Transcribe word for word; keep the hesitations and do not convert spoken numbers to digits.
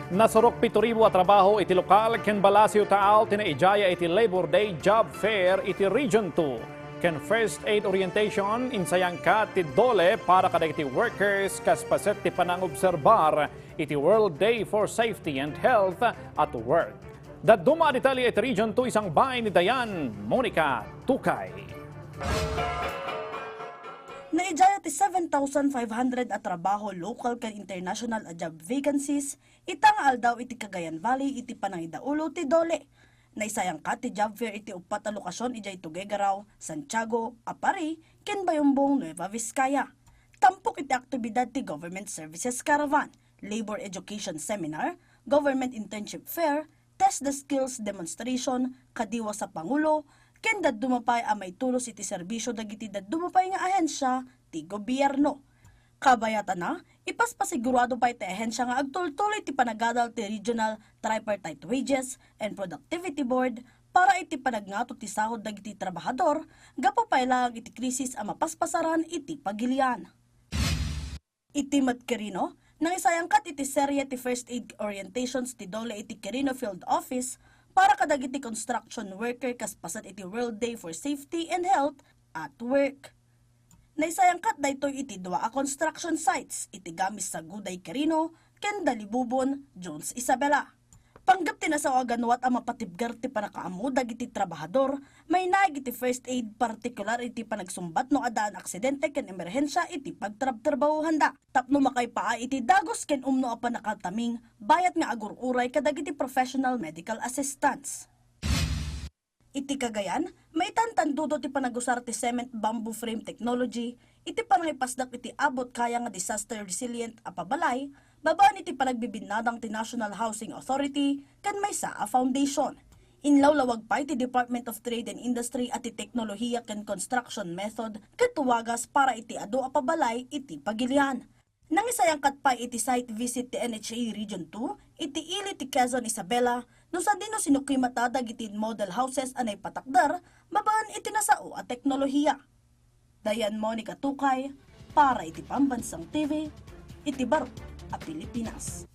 Nasurok pito ribu a trabaho iti lokal ken Balasio Taal ti naijaya iti Labor Day Job Fair iti Region two. Ken first aid orientation, insayangkat ti DOLE para kadagiti workers kas paset ti panangobserbar iti World Day for Safety and Health at Work. Dadduma a detalye iti Region two, isangbay ni Dayan Monica Tukay. Naijaya ti seven thousand five hundred a trabaho, lokal ken international a job vacancies, ita nga aldaw iti Cagayan Valley iti panangidaulo ti DOLE. Naisayangkat ti job fair iti uppat a lokasyon idiay Tuguegarao, Santiago, Aparri, ken Bayumbong, Nueva Vizcaya. Tampok iti aktibidad ti Government Services Caravan, Labor Education Seminar, Government Internship Fair, Test the Skills Demonstration, Kadiwa sa Pangulo, ken dadduma pay a maitulos iti serbisyo dagiti dadduma pay nga ahensya ti gobierno. Kabayatana, ipaspasigurado pay ti ahensya nga agtultuloy ti panagadal ti Regional Tripartite Wages and Productivity Board para iti panagngato ti sahod dagiti trabahador gapu pay laeng iti krisis a mapaspasaran iti pagilian. Iti met Quirino, nangisayangkat iti serye ti first aid orientations ti DOLE iti Quirino Field Office para kadagiti construction worker kas paset iti World Day for Safety and Health at Work. Naisayangkat daytoy iti dua a construction sites iti Gamis Saguday Quirino ken Dalibubon, Jones Isabela. Panggep ti nasao a ganuat a mapatibker ti pannakaammo dagiti trabahador, mainaig iti first aid, partikular iti panagsumbat no addaan aksidente ken emerhensia iti pagtrabtrabahuanda, tapno makaipaay iti dagus ken umno a pannakataming bayat nga agur-uray kadagiti professional medical assistance. Iti Cagayan, maitantandudo ti panagusar ti cement bamboo frame technology iti pangipasdak iti abut kaya nga disaster resilient a pabalay babaen iti panagbibinnadang ti National Housing Authority ken maysa a foundation. Inlawlawag pay ti Department of Trade and Industry a ti teknolohiya ken construction method ket wagas para iti adu a pabalay iti pagilian. Nangisayangkat pay iti site visit ti N H A Region two iti ili ti Quezon Isabela no sadino sinukimata dagiti model houses a naipatakder babaen iti nasao a teknolohiya. Dayan Monica Tukay para iti Pambansang T V iti baro a Pilipinas.